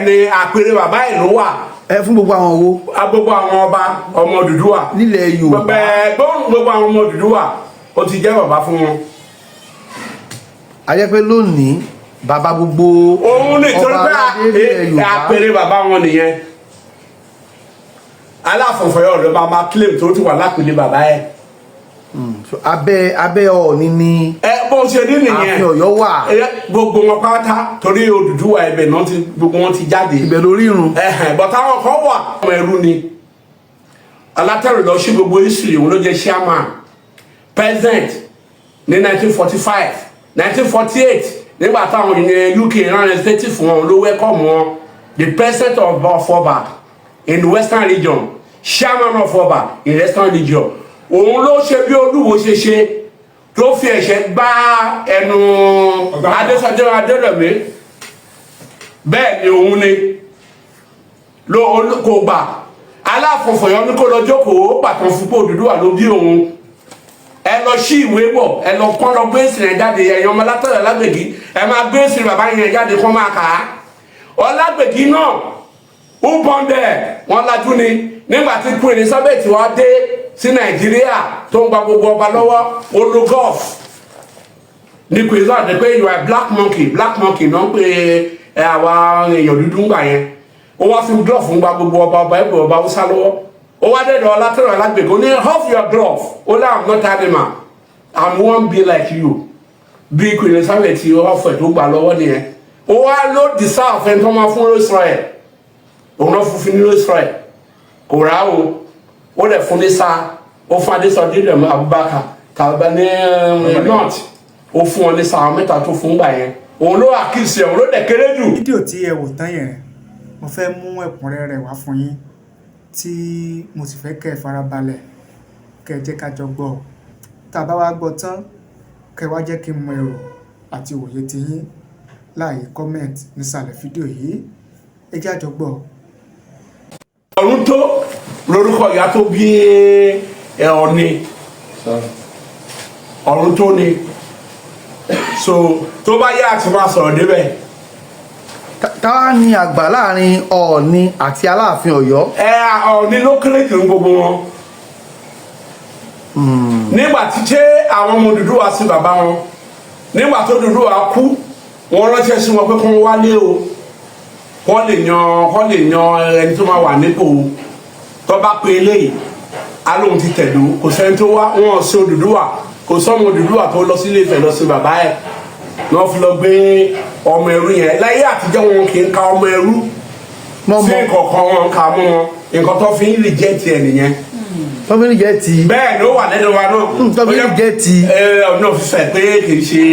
Ni àpèrè bàbá ẹ̀ ló wà. Ẹ fún gbogbo àwọn wo? Gbogbo àwọn ọba ọmọ Odùduwà. Nílẹ̀ Yorùbá. Gbogbo àwọn ọmọ Odùduwà, ó ti jẹ́ bàbá fún wọn. A jẹ́ pé lónìí, bàbá gbogbo Òun ní torí ọba pé aládé nílẹ̀ Yorùbá. àpèrè bàbá wọn nìyẹn. Aláàfin of Ọ̀yọ́ ló máa claim tó ti wà lápèlé bàbá ẹ̀. So abẹ́ Ọọ̀ni ni Ẹ bó ṣe ní nìyẹn. ààfin Ọ̀yọ́ wà. Ẹ, gbogbo wọn pátá, torí Odùduwà, ẹbẹ̀ náà ti gbogbo wọn ti jáde. Ibẹ̀ lórí irun. Ẹhẹn, but àwọn kan wà, ọmọ ẹrú ni. Alátẹ̀rù lọ sí gbogbo history, òun ló jẹ́ chairman, president ní 1945, 1948, nígbà táwọn ìyẹn UK rán representative fún wọn, ló welcome wọn, the president of Ọba in the Western Region, chairman of Ọba in Western Region. Òun ló ṣe bí Olúwo ṣe ṣe, tó fi ẹ̀ṣẹ̀ gbá ẹnu Adésọjọ́ Adérẹ̀mí. Bẹ́ẹ̀ ni, òun ni ló kò gbà. Aláàfin of Ọ̀yọ́ ní kó lọ jókòó pàtó fún pé Odùduwà ló bí òun. Ẹ lọ sí ìwé wọ̀, ẹ lọ kọ́, lọ gbé ìsìn rẹ̀ jáde. Ẹ̀yin ọmọ látọ̀rọ̀ Ọlágbègí, ẹ máa gbé ìsìn bàbá yẹn jáde kó máa kà á. Ọlágbègí náà ó bọ́ndẹ̀ wọn lajú ni. Nígbà tí Queen Elizabeth wá dé sí Nàìjíríà, tó ń gba gbogbo ọba lọ́wọ́, ó lo glove ní Queen Elizabeth pé, "You are black monkey." Black monkey náà ń pè ẹ àwa èèyàn dúdú ńgbà yẹn. Ó wá fi glove ń gba gbogbo ọba, ọba ẹgbẹ́, ọba Haúsá lọ́wọ́. Ó wá dẹ́dọ̀ Ọlátẹ̀rọ̀ Alágbègbè, ó ní, "Off your glove." Ó ní, "I'm not animal, I'm one be like you." Bí Queen Elizabeth ọ̀fẹ́ tó gbà lọ́wọ́ nìyẹn. Ó wá ló deserve ẹni tó máa fún Rolls Royce. Òun náà fún ní Rolls Royce, kò rà o. Ó dẹ̀ fún ní sáà, ó fún Adésọdí rẹ̀ Abubakar tàbí ní north, ó fún wọn ní sáà. Àwọn mẹ́ta tó fún gbà yẹn, òun ló àkíyèsí ẹ̀, òun ló dẹ̀ kéré jù. Fídíò tí ẹ wò tán yẹn, mo fẹ́ mú ẹ̀kúnrẹ́rẹ́ wá fún yín, tí mo sì fẹ́ kẹ́ ẹ farabalẹ̀, kẹ́ ẹ jẹ́ ká jọ gbọ́. Tá a bá wá gbọ́ tán, kẹ́ ẹ wá jẹ́ kí n mọ èrò àti òye tiyín láàyè comment nísàlẹ̀ fídíò yìí. Ẹ jẹ́ á jọ gbọ́. Ọ̀run tó lórúkọ ìyá tó bí ẹ, Ọ̀ni ọ̀run tó ni. So tó bá yá, àti máa sọ̀rọ̀ débẹ̀. Táwa ni àgbà láàrin Ọọ̀ni àti Aláàfin Ọ̀yọ́? Ẹ, Ọ̀ni ló kéré jù ní gbogbo wọn. Nígbà tí ṣé àwọn ọmọ Odùduwà sí bàbá wọn, nígbà tó Odùduwà kú, wọ́n ránṣẹ́ sí wọn pé kí wọ́n wálé o, kọ́ lè yan ẹni tó máa wà nípò o. Tó bá pe eléyìí, alóhùn ti tẹ̀dó, kò sẹ́ni tó wá. Wọn sí Odùduwà, kò sọ́mọ Odùduwà tó lọ sí Ilé Ifẹ̀ lọ sí bàbá ẹ̀. Wọ́n fi lọ gbé ọmọ ẹrú yẹn. Láyé àtijọ́, wọn kì í ka ọmọ ẹrú mọ́mọ́ sí nǹkan wọn kà mọ́ wọn. Nǹkan tó fi ń reject ẹ̀ nìyẹn. Tọ́fíìnì jẹ́ ti Bẹ́ẹ̀ ló wà lẹ́nu wa náà. Tọ́fíìnì jẹ́ ti Ẹ ọ̀nà òfìfẹ́ pé kì í ṣe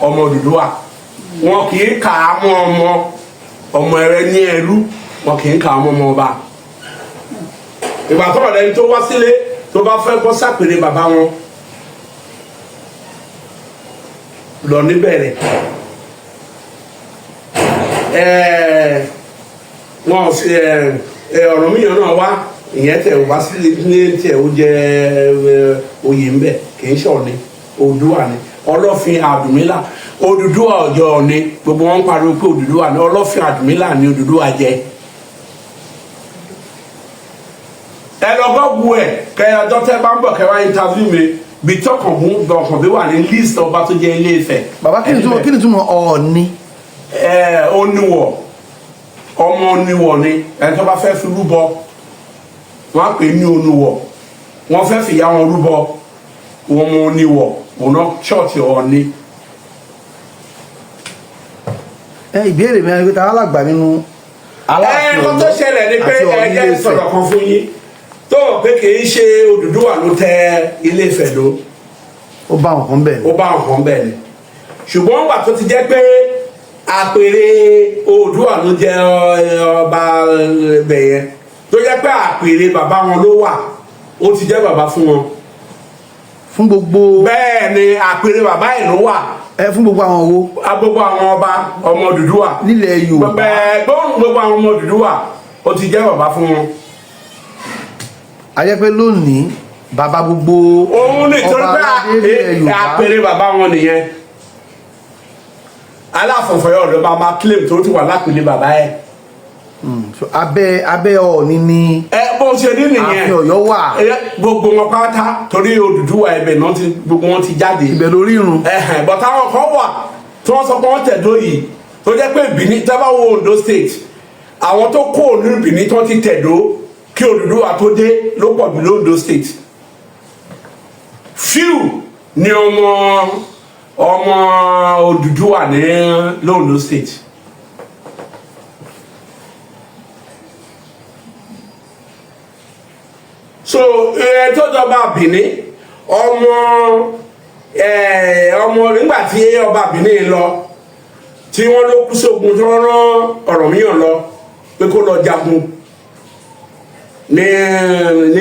ọmọ Odùduwà. Wọn kì í kà á mọ́ ọmọ ọmọ ẹrẹ ní ẹrú, wọn kì í kà á mọ́ ọmọ ọba. Ìgbà tó ọ̀rẹ́ tó wá sílé, tó bá fẹ́ bọ́ sápèrè bàbá wọn lọ níbẹ̀rẹ̀ ẹ, wọn fi ẹ ẹ Ọ̀rànmíyàn náà wá. Ìyẹn tẹ wá sílé ní tiẹ̀, ó jẹ ẹ oyè ńbẹ, kì í ṣọ̀ni, Oòduà ni. Ọlọ́fin Àdùmílà, Odùduwà ọjọ́ Ọ̀ni, gbogbo wọn ń pariwo pé Odùduwà ni. Ọlọ́fin Àdùmílà ni Odùduwà jẹ. Ẹ lọ gọ́gù ẹ, kẹ ọjọ́ tẹ bá ń bọ̀, kẹ wá interview mi bí tọkànbí tọkànbí wà ní list ọba tó jẹ Ilé Ifẹ̀. Bàbá, kí ni túmọ̀ Ọọ̀ni? Ẹ, oníwọ̀, ọmọ oníwọ̀ ni. Ẹni tó bá fẹ́ fi rúbọ, wọ́n á pè é ní oníwọ̀. Wọ́n fẹ́ fìyà wọn rúbọ, wọn mọ oníwọ̀, òun náà ṣọ́ọ̀tì Ọọ̀ni. Ẹ, ìbéèrè mi ni pé ta alàgbà nínú Ẹ Aláàfin nǹkan tó Ọ̀yọ́ ṣẹlẹ̀ ni pé àti ẹ Ọọ̀ni jẹ́ Ilé Ifẹ̀? sọ̀rọ̀ kan fún yín tó mọ̀ pé kì í ṣe Odùduwà ló tẹ Ilé Ifẹ̀ ló. Ó bá wọn kan bẹ́ẹ̀ ni. Ó bá wọn bẹ́ẹ̀ ni, ṣùgbọ́n wà tó ti jẹ́ pé àpèrè Oòduà ló jẹ́ ọba ẹbẹ̀ yẹn, tó jẹ́ pé àpèrè bàbá wọn ló wà, ó ti jẹ́ bàbá fún wọn. Fún gbogbo Bẹ́ẹ̀ ni, àpèrè bàbá ẹ̀ ló wà. Ẹ fún gbogbo àwọn wo? Gbogbo àwọn ọba ọmọ Odùduwà. Nílẹ̀ Yorùbá. Gbogbo àwọn ọmọ Odùduwà, ó ti jẹ́ bàbá fún wọn. A jẹ́ pé lónìí, bàbá gbogbo Òun ní torí ọba pé aládé nílẹ̀ Yorùbá. àpèrè bàbá wọn nìyẹn. Aláàfin of Ọ̀yọ́ ló máa claim tó ti wà lápèlé bàbá ẹ̀. So abẹ́ Ọọ̀ni ni Ẹ bó ṣe rí nìyẹn. Ààfin Ọ̀yọ́ wà. Ẹ, gbogbo wọn pátá, torí Odùduwà ibẹ̀ náà ti gbogbo wọn ti jáde. Ibẹ̀ lórí irun. Ẹ̀hẹ̀n, but àwọn kan wà tí wọ́n sọ pé wọ́n tẹ̀dó yìí, tó jẹ́ pé Benin, tẹ́ bá wo Ondo State, àwọn tó kó òní Benin tó ti tẹ̀dó kí Odùduwà tó dé ló pọ̀ jù lóńdó State. Few ni ọmọ Odùduwà ní lóńdó State. So ẹ tó jọba Benin, ọmọ nígbà tí ọba Benin lọ, tí wọ́n ló kú sógun, tí wọ́n rán Ọ̀rànmíyàn lọ pé kó lọ jagun ní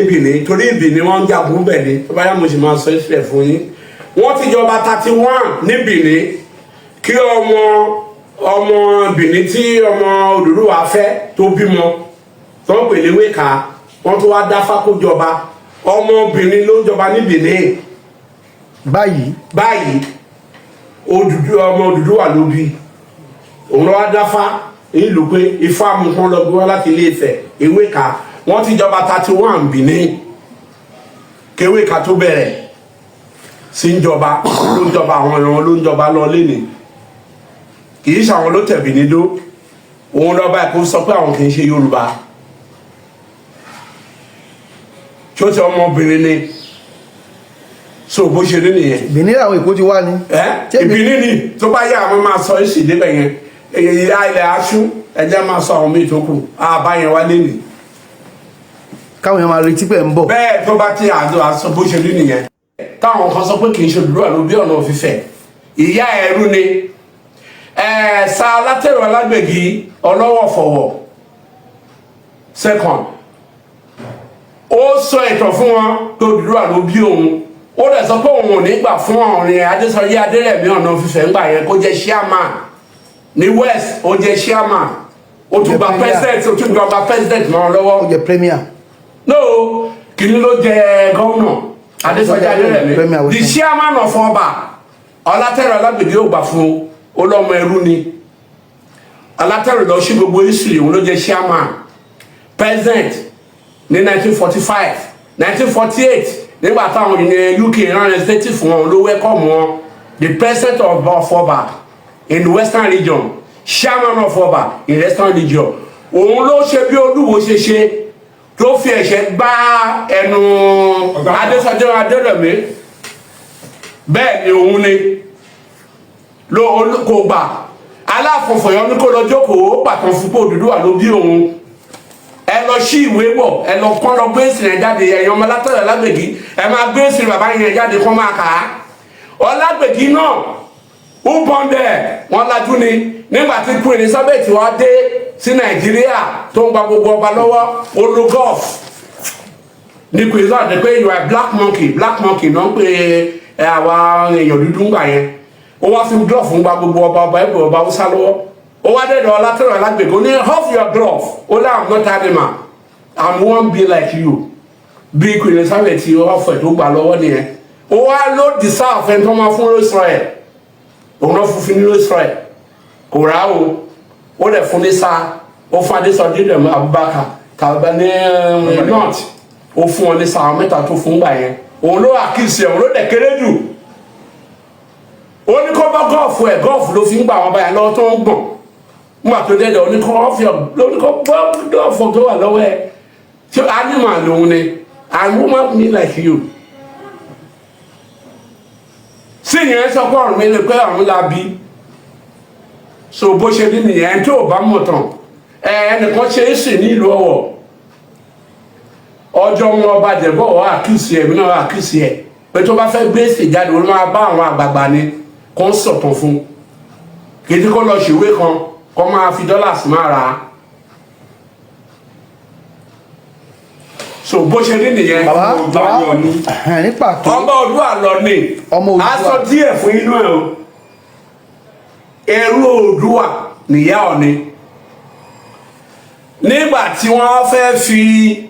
Benin, torí Benin wọ́n ń jagun bẹ̀ ni. Tó bá yá, mo sì máa sọ ìṣẹ̀lẹ̀ fún yín. Wọ́n ti jọba 31 ní Benin kí ọmọ Benin tí ọmọ Odùduwà fẹ́ tó bímọ, tó ń pè léwéka, wọ́n tó wá dá fákójọba. Ọmọ Benin ló ń jọba ní Benin Báyìí. Báyìí, ọmọ Odùduwà ló bí. Òun ló wá dáfá nílùú pé ifá mú kán lọ gbé wá láti Ilé Ifẹ̀. Ewéka, wọ́n ti jọba 31 Benin kéwéka tó bẹ̀rẹ̀ sí ń jọba. Ló ń jọba, àwọn ìran ló ń jọba lọ lénìí. Kì í ṣàwọn ló tẹ̀ Benin dó. Òun lọ́ba ẹ̀kọ́ sọ pé àwọn kì í ṣe Yorùbá, tí ó ti ọmọbìnrin ni. So bó ṣe rí nìyẹn. Benin làwọn Èkó ti wá ni. Ẹ ìbíní ni. Tó bá yá, àwọn máa sọ èsì débẹ̀ yẹn. Èyí ilẹ̀ aṣú ẹjẹ́ máa sọ àwọn míì tó kù àbá yẹn wá lé ní. Káwọn èèyàn máa retí pé ń bọ̀. Bẹ́ẹ̀, tó bá ti àjọ àsọ, bó ṣe rí nìyẹn. Táwọn kan sọ pé kì í ṣe Odùduwà ló bí Ọ̀nà òfìfẹ́, ìyá ẹrú ni. Ẹ sa Alátẹ̀rù Alágbègì ọlọ́wọ̀ fọ̀wọ̀ second, ó sọ ìtàn fún wọn pé Odùduwà ló bí òun. Ó dẹ̀ sọ pé òun ò ní gbà fún Ọ̀rìn Adésọyé Adérẹ̀mí Ọ̀nà òfìfẹ́ ńgbà yẹn kó jẹ́ chairman ní West. Ó jẹ́ chairman, ó tún gba Jẹ́ premier. president, ó tún gba president mọ́ ọ lọ́wọ́. Ó jẹ́ premier. No, kìnní ló jẹ gómìnà, Adésọjí Adérẹ̀mí. Premier. The chairman of ọba Ọlátẹ̀rù Alágbèdè ò gbà fún ọlọ́mọ ẹrú ni. Alátẹ̀rù lọ sí gbogbo history, òun ló jẹ chairman, president ní 1945, 1948. Nígbà táwọn ìyẹn UK rán representative fún wọn, ló welcome wọn. The president of ọba in Western Region, chairman of ọba in Western Region, òun ló ṣe bí Olúwo ṣe ṣe, tó fi ẹ̀ṣẹ̀ gbá ẹnu Adésọjí Adérẹ̀mí. Bẹ́ẹ̀ ni, òun ni ló kò gbà. Aláàfin Fọ̀yọ́ ní kó lọ jókòó pàtó fún pé Odùduwà ló bí òun. Ẹ lọ sí ìwé wọ̀, ẹ lọ kọ́, lọ gbé ìsìn yẹn jáde. Ẹ̀yin ọmọ Látọ̀rẹ̀ Lágbègì, ẹ máa gbé ìsìn bàbá yẹn jáde kó máa kà á. Ọlágbègì náà ó bọ́ndẹ̀ wọn lajú ni. Nígbà tí Queen Elizabeth wá dé sí Nàìjíríà, tó ń gba gbogbo ọba lọ́wọ́, ó lo glove ní Queen Elizabeth pé, "You are black monkey." Black monkey náà ń pè ẹ àwa èèyàn dúdú ń gbà yẹn. Ó wá fi glove ń gba gbogbo ọba ẹgbẹ́ ọba Haúsá lọ́wọ́. Ó wá dẹ́dọ̀ Ọlátẹ̀rọ̀ Alágbègbè, ó ní, "Off your glove." Ó ní, "I'm not animal, I'm one be like you." Bí Queen Elizabeth ọ̀fẹ́ tó gbà lọ́wọ́ nìyẹn. Ó wá ló deserve ẹni tó máa fún Israel. Òun náà fún ní Israel, kò rà o. Ó dẹ̀ fún ní sáà, ó fún Adésọjí dẹ̀ Abubakar tàbí ní north, ó fún wọn ní sáà mẹ́ta tó fún gbà yẹn. Òun ló àkíyèsí ẹ̀, òun ló dẹ̀ kéré jù. Ó ní kó bọ́ glove ẹ̀. Glove ló fi ń gbà wọn báyà lọ́wọ́ tó ń gbọ̀n nígbà tó dẹ́dẹ̀. Ó ní kó ọ́fì, ó ní kó bọ́ glove tó wà lọ́wọ́ ẹ̀. Tí animal lòun ni, "I woman me like you." Sí ìyẹn sọ pé ọ̀run mi ni pé ọ̀run la bí. So bó ṣe rí nìyẹn. Tí ò bá mọ̀ tán ẹ, ẹnìkan ṣe é sì ní ìlú Ọ̀wọ̀, ọjọ́ wọn ọba jẹ̀bọ̀ ọ̀ àkíyèsí ẹ̀mí náà àkíyèsí ẹ̀ pé tó bá fẹ́ gbé èsì jáde, ó máa bá àwọn àgbààgbà ni kó ń sọ̀tàn fún kìí, kó lọ ṣèwé kan kó máa fi dọ́là sí máa rà á. So bó ṣe rí nìyẹn. Bàbá, bàbá, Ọba ní. Ẹ̀hẹ̀n, ní pàtó. Ọba Oòduà lọ ní. Ọmọ Oòduà. A sọ díẹ̀ fún inú ẹ̀ o. Ẹrú Oòduà nìyá Ọ̀ni. Nígbà tí wọ́n fẹ́ fi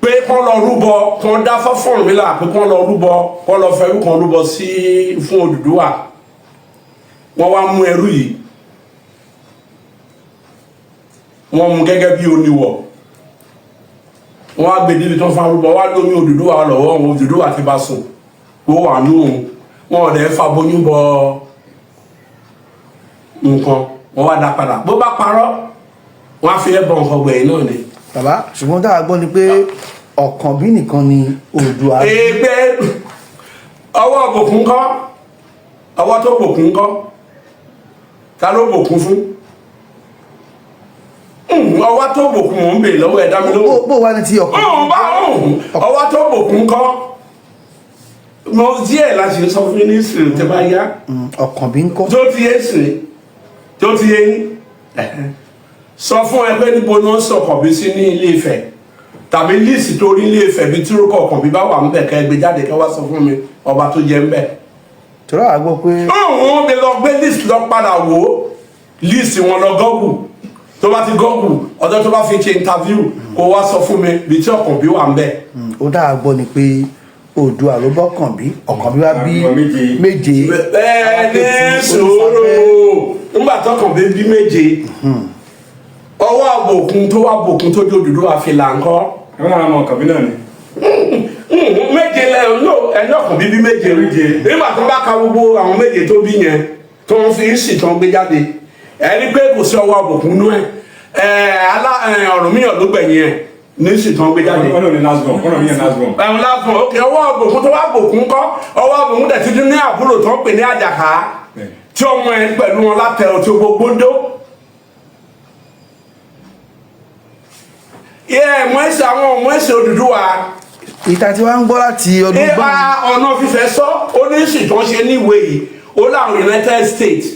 pé kán lọ rúbọ, kán dá fọ́fọ́n mi là pé kán lọ rúbọ, kán lọ fẹ́rú kan rúbọ sí fún Odùduwà, wọ́n wá mú ẹrú yìí. Wọ́n mú gẹ́gẹ́ bí oníwọ̀, wọ́n á gbé débi tó ń fa rúbọ, wọ́n á lómi Odùduwà lọ́wọ́ òun. Odùduwà ti bá sùn, ó wà nù òun. Wọn ò dẹ̀ fa boyún bọ nǹkan, wọ́n wá dá padà. Bó bá parọ́, wọ́n á fi ẹ́ bọ nǹkan gbẹ̀yìn náà ni. Bàbá, ṣùgbọ́n tá a gbọ́ ni pé Ọ̀kànbí nìkan ni Oòduà. Ẹgbẹ́ ọwọ́ bòkun kọ́, ọwọ́ tó bòkun kọ́, ta ló bòkun fún? Ọwọ́ tó bòkun, mò ń bèèrè lọ́wọ́ ẹ̀, dá mi lóhùn. Bó wá ní ti Ọ̀kànbí? Ọ̀hún bá ọ̀hún, ọwọ́ tó bòkun kọ́, mo díẹ̀ láti sọ fún yín ní ìsìn tẹ́ bá yá. Ọ̀kànbí ń kọ́? Tó ti yé sìn, tó ti yé yín, sọ fún ẹ pé níbo ni wọ́n sọ Ọ̀kànbí sí ní Ilé Ifẹ̀, tàbí list tó rí Ilé Ifẹ̀ bí tírúkọ Ọ̀kànbí bá wà ńbẹ̀, kẹ́ ẹ gbé jáde, kẹ́ wá sọ fún mi ọba tó jẹ ńbẹ̀. Torí àá gbọ́ pé Ọ̀hún mi lọ gbé list, lọ padà wò ó, list wọn, lọ Google. Tó bá ti Google, ọjọ́ tó bá fi ṣe interview, kó wá sọ fún mi bí tí Ọ̀kànbí wà ńbẹ̀. Ó dáa gbọ́ ni pé Oòduà ló bọ́ Ọ̀kànbí, Ọ̀kànbí wá bí Àwọn méje. Méje. Ẹ ní sùúrù, nígbà tọkànbí bí méje, ọwọ́ àbòkun tó wá bòkun tó jó Odùduwà fìlà ńkọ́? Àwọn náà mọ Ọ̀kànbí náà ni. Méje lẹ no, ẹni Ọ̀kànbí bí méje. Méje. Nígbà tó bá ka gbogbo àwọn méje tó bí yẹn, tó ń fi sí tó ń gbé jáde, ẹni pé kò sí ọwọ́ àbòkun nú ẹ ẹ alá ẹ Ọ̀rúnmìyàn ló gbẹ̀yìn ẹ ní sì tó ń gbé jáde. Wọ́n náà ní last born, wọ́n náà ní last born. Ẹ̀hún lásán òkè, ọwọ́ àbòkun tó wá bòkun kọ́, ọwọ́ àbòkun dẹ̀ ti dín ní àbúrò tó ń pè ní Àjàká, tí ọmọ ẹ pẹ̀lú wọn látẹ ọtí gbogbo ń dó. Yẹ mọ ẹsẹ àwọn ọmọ ẹsẹ Odùduwà. Ìta tí wàá ń gbọ́ láti ọdún Ipa gbọ́n. ọ̀nà fífẹ́ sọ oníṣì tó ń ṣe níwèé yìí, ó láwọn United States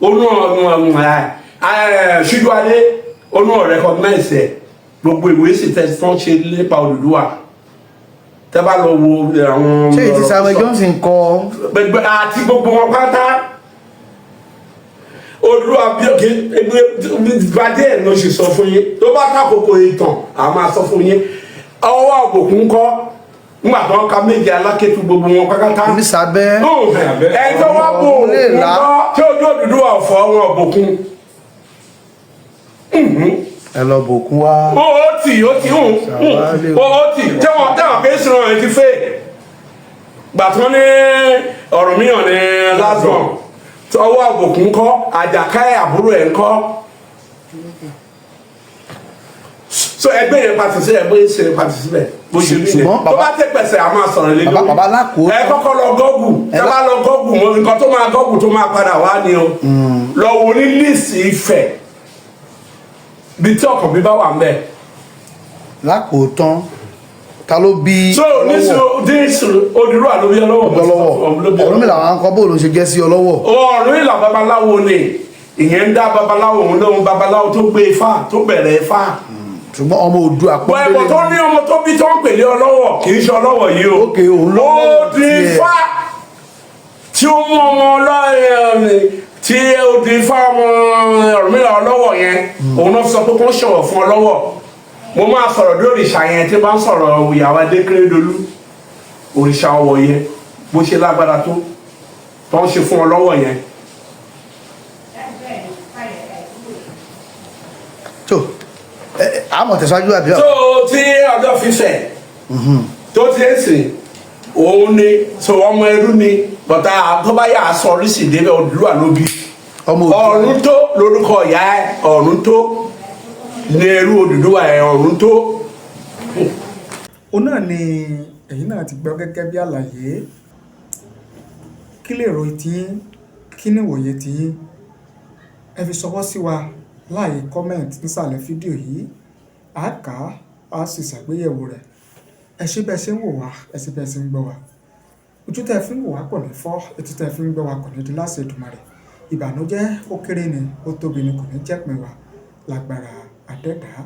onú ọ̀nà Ṣíjúadé onú recognize ẹ̀, gbogbo ìwé sì tẹ̀ tó ń ṣe nípa Odùduwà, tẹ́ bá lọ wo àwọn. Ṣé èyí tí Samuel ọ̀rọ̀ tó sọ Johnson kọ? Gbẹgbẹ àti gbogbo wọn pátá, Odùduwà bí òkè gbadé ẹ̀ ló ṣe sọ fún yín. Tó bá kákòókò ìtàn, a máa sọ fún yín. Ọwọ́ àbòkún kọ́, nígbà tó ń ka méje alákẹ́tù gbogbo wọn pátápátá. Onísàbẹ́. Ẹ tó wá bò òkun Lè là. kọ́, tí ojú Odùduwà ọ̀fọ̀ wọn òbòkun. Ẹ lọ bòkun wá. Ó tì ó tì tẹ́wọ̀n pé sùn ẹ̀ ti fẹ́ gbà tí wọ́n ní Ọ̀rúnmìyàn ní last born, ọwọ́ àbòkún kọ́, Àjàká ẹ̀ àbúrò ẹ̀ ń kọ́. So ẹgbẹ́ yẹn pàtì sí ẹgbẹ́ ṣe pàtì síbẹ̀ bó ṣe rí yẹn. Ṣùgbọ́n Tó bá tẹ pẹ̀sẹ̀, a máa sọ̀rọ̀ lé lórí. Bàbá lákòó. Ẹ kọ́kọ́ lọ Google. Tẹ bá lọ Google mo, nǹkan tó máa Google tó máa padà wá ni o. Lọ wo ní list Ifẹ̀ bí tí Ọ̀kànbí bá wà ń bẹ̀. Lákòótán, ta ló bí So Ọlọ́wọ̀? nísìnyí, Odùduwà ló bí Ọlọ́wọ̀. Ọlọ́wọ̀. Ọ̀rúnmìlà àwọn akọ, bóòlù ṣe jẹ́ sí Ọlọ́wọ̀? Ọ̀rúnmìlà babaláwo ni ìyẹn ń dá babaláwo òun lóhun, babaláwo tó gbé ifá, tó bẹ̀rẹ̀ ifá. Ṣùgbọ́n ọmọ Oòduà Bọ́ ẹ̀bọ̀ tó ní ọmọ tó bí tó ń pèlé Ọlọ́wọ̀, kì í ṣe Ọlọ́wọ̀ yìí o. Ókè, òun lọ́wọ́ Ó di tiẹ̀. ifá tí ó mú ọmọ ọlọ́ tí ó di ifá ọmọ Ọ̀rúnmìlà Ọlọ́wọ̀ yẹn, òun náà sọ pé kó ṣọ̀wọ̀ fún Ọlọ́wọ̀. Mo máa sọ̀rọ̀ lórí òrìṣà yẹn tí bá ń sọ̀rọ̀ ìyàwó Adékérédolú, òrìṣà ọwọ̀ yẹn, bó ṣe lágbára tó tó ń ṣe fún Ọlọ́wọ̀ yẹn. Tó ẹ ẹ, àmọ̀ tẹ̀síwájú àbí? Tó tí ọjọ́ fífẹ̀ tó ti ń sìn òun ni, so ọmọ ẹrú ni bọ̀tà tó bá yà á sọ oríṣi débẹ̀, Odùduwà ló bí. Ọmọ Oòduà. Ọ̀run tó lórúkọ ìyá ẹ̀, Ọ̀run tó ní ẹrú Odùduwà ẹ̀, Ọ̀run tó. Òun náà ni ẹ̀yin náà ti gbọ́ gẹ́gẹ́ bí àlàyé. Kí lè ro tiyín? Kí ni ìwòye tiyín? Ẹ fi ṣọwọ́ sí wa láàyè comment nísàlẹ̀ fídíò yìí. À á kà á, á sì ṣàgbéyẹ̀wò rẹ̀. Ẹ ṣé bẹ́ẹ̀ ṣe ń wò wá, ẹ ṣé bẹ́ẹ̀ ṣe ń gbọ́ wá. Ojú tẹ́ ẹ fi ń wò wá kò ní fọ́, etí tẹ́ ẹ fi ń gbọ́ wá kò ní di láṣẹ Èdùmàrè. Ìbànújẹ́, ó kéré ni, ó tóbi ni, kò ní jẹ́pin wa lágbára Adẹ́dàá.